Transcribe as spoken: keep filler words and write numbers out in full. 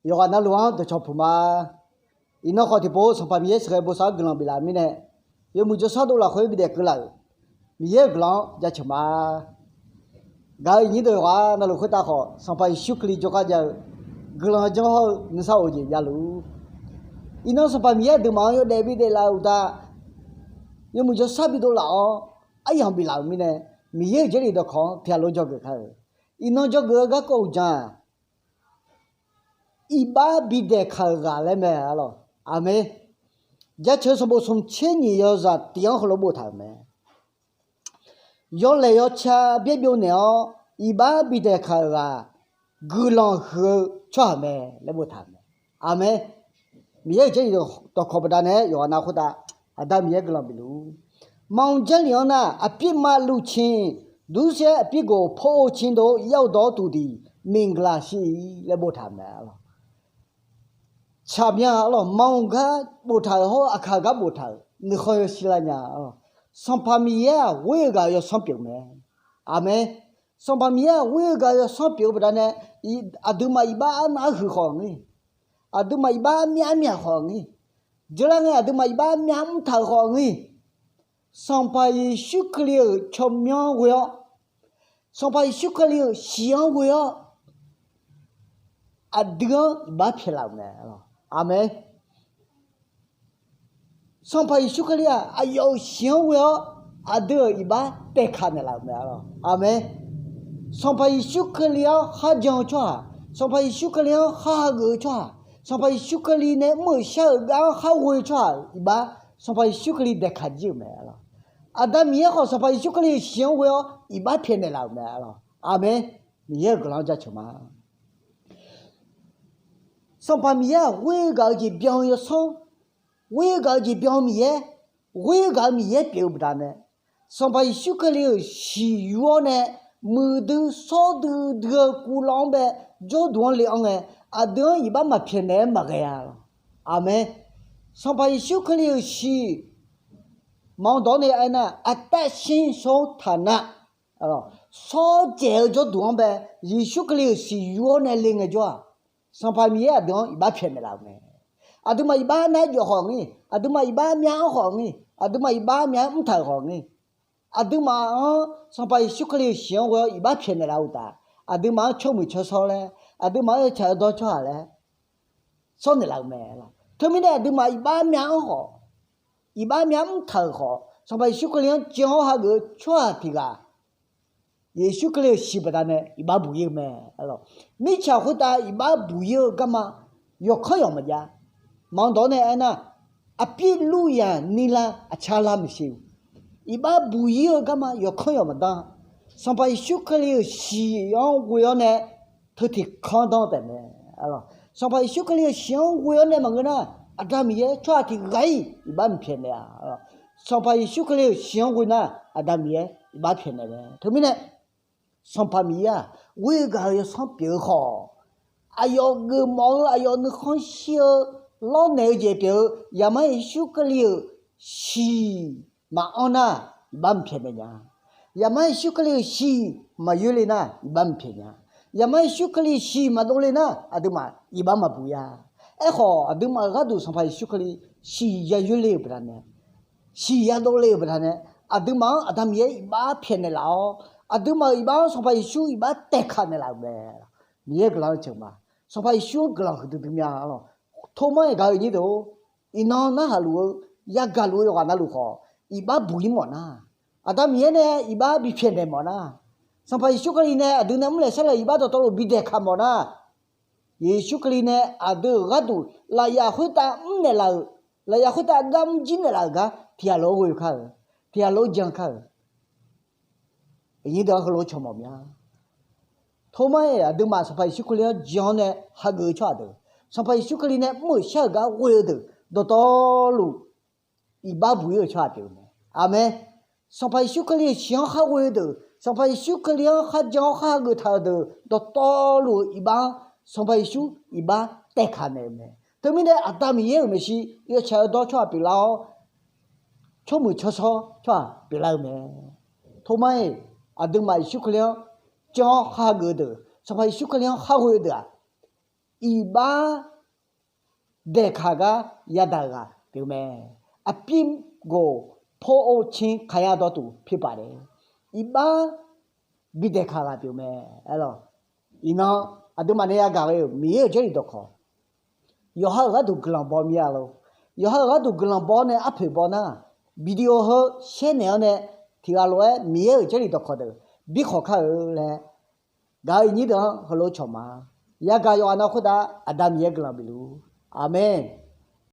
Yawqghaq navluf-anr dawqcawq puq ma. Iqnan khawf tiqpov Sanqpaq Miqyaer sheuqghae bosav-anr guiqlanq biflaf-euq mirnae, yawmuiq jawrshar dov lafkhoer bidaef keuvlaf-euq Miqyaer-euq guiqlanq-anr jaceuq ma. Gaq-euq iqnyir deuq yawqghaq navluf khoertav khawf, Sanqpaq Yeqsur Kali jawrgar jav-eu guiqlanq janr hawr-eu nuisar of-eu jeq javluf. Iqnan Sanqpaq Miqyaer aqduimaf-anr yawdaef bidaef laf-euq uqtaf, yawmuiq jawrshar bidov laf-awr aryamq biflaf-euq mirnae, Miqyaer-euq Jarlif dawqkawq-anr tiqghaq lof dzawgeuf kar-eu. Iqnan dzawgeuf-eu garkawv uqdzan-aq, iqbax bidaeq kaq-euq ghaq laer mae arlawq. Aqmeq. Jaceuq sanqbof smq tser nyiq yawzaq tiq-anr heulof boftaq-euq mae. Yawlaeq yawca byaer byov naeq-awr iqbax bidaeq kaq-euq ghaq, guiqlanq huiq-eu tsawrhaq mae laer boftaq-euq mae. Aqmeq. Miqyaer-euq Jarlif dawqkawq baqdanae yawqghaq nav khoertav Aqda Miqyaer guiqlanq bifluf. Maqmq Jarlif-anr nar, aqpir maqluv cin, dursaer aqpir goq pawr-eu cin dov yar-eu dawq-awr tuqdiq miqgaq laq shir-ir laer boftaq-euq mae arlawq. Tsaqmyan arlawq, maqmq gar boftaq-euq hawr aqkaq gar boftaq-euq nuikhanr yawshir lar nya arlawq. Sanqpaq Miqyaer-aq ghoer-eu ghaq-euq yawsanr pyeuf-eu mae. Aqmeq. Sanqpaq Miqyaer-aq ghoer-eu ghaq-euq yawsanr pyeuf-eu baqdanae, aqduimaf iqbax arnav arhuiq khawf ngir, aqduimaf iqbax armyav armyaq khawf ngir, dzeurlar ngae aqduimaf iqbax armyav mrtaq-euq khawf ngir, Sanqpaq Yeqsur Kali-euq tsawrmyanr ghoe-awr, Sanqpaq Yeqsur Kali-euq shiq-anr ghoe-awr, aqdui-anr iqbax pyaeqlaf-euq mae. Aqmeq. Sanqpaq Yeqsur Kali-aq aqyawf-euq shiq-anr ghoe-awr, aqdui-euq iqbax taeqkaq naeqlaf-euq mae arlawq. Aqmeq. Sanqpaq Yeqsur Kali-anr kharjan-eu tsawrhaq, Sanqpaq Yeqsur Kali-anr khar hageuf-eu tsawrhaq, Sanqpaq Yeqsur Kali nae mr-euq shar-euq gar-anr khar ghoe-eu tsawrhaq iqbax, Sanqpaq Yeqsur Kali daeqkaq jir-euq mae arlawq. Aqda Miqyaer khawf Sanqpaq Yeqsur Kali-euq shiq-anr ghoe-awr iqbax pyaeqnaeq laf-euq mae arlawq. Aqmeq. Miqyaer-euq guiqlanq-anr jaceuq ma. Sanqpaq Miqyaer-aq ghoer-eu ghaq-euq jeq byan-eu yawsanr, ghoer-eu ghaq-euq jeq byan-eu Miqyaer, ghoer-eu ghaq-euq Miqyaer pyeuf-eu baqdanae, Sanqpaq Yeqsur Kali-euq shiq yur-awr nae muiqdui shawr duidui-eu kuvlanr-anr bae jawrduq-anr le-anr ngae, aqdui-anr iqbax maqpyaeqnaeq-aer maqghae-a lawq. Aqmeq. Sanqpaq Yeqsur Kali-euq shiq maqanr dawq-awr nae aernar, aqtav shinr shawr-eu taq nar, shawr dzaeq-eu jawrduq-anr bae Yeqsur Kali-euq shiq yur-awr nae le ngaejawr-aq, Sanqpaq Miqyaer aqdui-anr iqbax pyaeqnaeq laf-euq mae. Aqduimaf iqbax armyav jawf khawf ngir, aqduimaf iqbax armyav anr khawf ngir, aqduimaf iqbax armyav mrtaq-euq khawf ngir, aqduimaf-anr Sanqpaq Yeqsur Kali-euq shiq-anr ghoe-awr iqbax pyaeqnaeq laf-eu uqtaf, aqduimaf-anr tsawrmuiq tsawrshawr laer, aqduimaf-anr yawtsaq yawdawr tsawrhaq laer shawrnaeq laf-eu mae. Teumirnae aqduimaf iqbax armyav anr khawf, iqbax armyav mrtaq-euq khawf, Sanqpaq Yeqsur Kali-anr jan-awr hageuf-eu tsawrhaq tiq ghaq, Yeqsur Kali-euq shiq baqdanae iqbax buq-ir-eu mae. Mirtsaq khoertav iqbax buq-ir-eu garma yawqkanr yawq maqjav. Maqanr dawq-awr nae aernar, aqpir lur yaq nir lar aqcar lar maeqshi, iqbax buq-ir-eu garma yawqkanr yawq maqdanr. Sanqpaq Yeqsur Kali-euq shiq-anr ghoe-awr nae teu tiq kanr danr taef mae. Sanqpaq Yeqsur Kali-euq shiq-anr ghoe-awr nae maqngeur nar, Aqda Miqyaer tsawrhaq tiq ghaq-iq iqbax maqpyaeqnaeq-a. Sanqpaq Yeqsur Kali-euq shiq-anr ghoe nar, Aqda Miqyaer iqbax pyaeqnaeq mae. Teumirnae Sanqpaq Miqyaer-aq ghoer-eu ghaq-euq yawsanr pyeuf-eu khawf, aqyawf geufmawf-eu aqyawf nuikhanr shir-eu lawrnaeq-eu jeq pyeuf-eu Zaqmar Yeqsur Kali-euq shiq maqanr nar, iqbax maqpyaeqnaeq nya. Zaqmar Yeqsur Kali-euq shiq maqyoer le nar, iqbax maqpyaeq nya. Zaqmar Yeqsur Kali shiq maqdov le nar, aqduimaf iqbax maqbuq ya. Aerkhawf, aqduimaf-euq gharduq Sanqpaq Yeqsur Kali shiq yayoer le-euq baqdanae, shiq yadov le-euq baqdanae, aqduimaf-anr Aqda Miqyaer iqbax pyaeqnaeq laf-awr, aqduimaf-euq iqbax-anr Sanqpaq Yeqsur iqbax taeqkaq naeqlaf-euq mae. Miqyaer guiqlanq-eu ceuq ma. Sanqpaq Yeqsur-anr guiqlanq huiqdui dui mya lawq. Tormar-iq gaq-eu nyir deuq-or, iqnan narhaq luf-eu, yagaq luf-eu yawqghaq navluf khawf, iqbax buq-ir mawf nar, Aqda Miqyaer nae iqbax bipyaeqnaeq mawf nar, Sanqpaq Yeqsur Kali nae aqdui nae mrlaeq sarlaeq iqbax dawqtawvluf bidaeqkaq mawf nar, Yeqsur Kali nae aqdui-euq gharduq lafyaf khoertav mrnaeq laf-euq, lafyaf khoertav gar mrjir naeq laf-euq gar tiqghaq lof-aer ghoe kar-euq, tiqghaq lof-aer jan kar-euq. Aqnyir deuq-anr heulof-aer cawq mawf mya. Tormar-iq aqduimaf Sanqpaq Yeqsur Kali-anr jan-awr nae hageuf-eu tsawrhaq deuq, Sanqpaq Yeqsur Kali nae mr-euq shar-euq gar ghoe-eu deuq dawqtawvluf iqbax buq-ir-euq tsawrhaq pyeuf-eu mae. Aqmeq. Sanqpaq Yeqsur Kali-euq shiq-anr khar ghoe-eu deuq, Sanqpaq Yeqsur Kali-anr kharjan-awr khar hageuf taq-euq deuq dawqtawvluf-eu iqbax-anr Sanqpaq Yeqsur iqbax taeqkaq naeq-eu mae. Teumirnae Aqda Miqyaer-euq maeqshi yawtsaq yawdawr tsawrhaq pyeuflar-awr, tsawrmuiq tsawrshawr tsawrhaq pyeuflar-eu mae. Tormar-iq aqduimaf Yeqsur Kali-anr jan-awr khar hageuf-eu deuq, Sanqpaq Yeqsur Kali-anr khar ghoe-eu deuq-aq, iqbax daeqkaq gar yadaq-eu ghaq pyeuf mae. Aqpir gof พระองค์ cin kaq yadawr tuq pyeuf paq-aer, iqbax bi daeqkaq ghaq pyeuf mae. Aerlawq, iqnan aqduimaf nae yagaq ghae-euq Miqyaer-euq Jarlif dawqkawq, yawqha-euq gharduq guiqlanq baw mir-a lor. Yawqha-euq gharduq guiqlanq baw-awr nae arpoeq baw nar, video heu shaer naeq-awr nae tiqghaq lof-aer Miqyaer-euq Jarlif dawqkawq deuq bi khawq kar-eu laer gaq-eu iqnyir deuq-anr heulof cawq ma. Yagaq yawqghaq nav khoertav Aqda Miqyaer guiqlanq bifluf. Aqmeq.